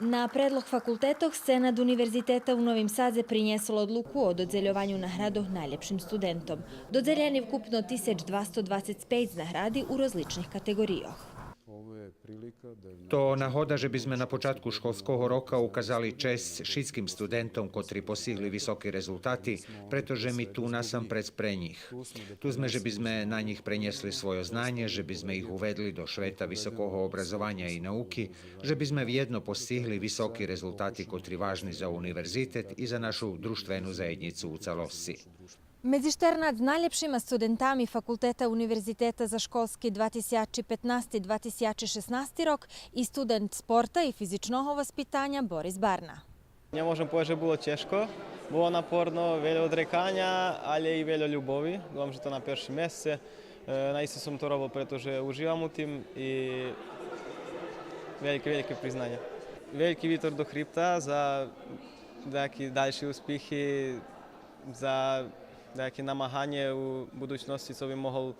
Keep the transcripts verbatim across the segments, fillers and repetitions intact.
На предлог факултетох Сенат Универзитета у Новим Садзе принєсол одлуку о додзельованю наградох найлєпшим студентом. Додзелєни вкупно тисяч двасто двацец пейц награди у розличних катеґорийох. То нагода же би зме на початку школского рока указали чесц шицким студентом котри постигли високи резултати, прето же ми ту насампредз пре нїх. Ту зме же би зме на нїх пренєсли свойо знанє, же би зме их уведли до швета високого образованя и науки, же би зме вєдно постигли високи резултати котри важни за универзитет и за нашу дружтвену заєднїцу у цалосци. Медзи штернац найлєпшима студентами факултета Универзитета за школски два тисячи петнасти, два тисячи шеснасти рок и студент спорта и физичного воспитаня Борис Барна. Нє можем повесц же було чежко, було напорно, вельо одреканя, але и вельо любови. Думам же то на першим месце. Е, наисце сом то робел прето же уживам у тим и вельке, вельке признанє. Вельки витор до хрипта за даяки дальши успихи, за даяке намаганє у будучносци, цо би могол,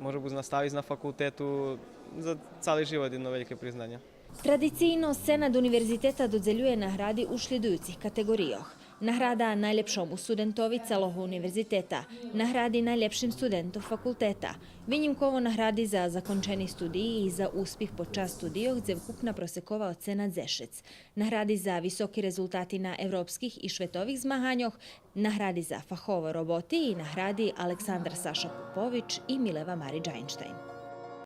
може буц, наставиц на факултету. За цали живот єдно вельке признанє. Традицийно Сенат Универзитета додзелює награди у шлїдуюцих катеґорийох: награда найлєпшому студентови цалого универзитета, награди найлєпшим студентом факултета, винїмково награди за закончени студиї и за успих под час студийох, дзе вкупна просекова оцена дзешец, награди за високи резултати на европских и шветових змаганьох, награди за фахово роботи и награди Александар Сашо Попович и Милева Мари Джайнштайн.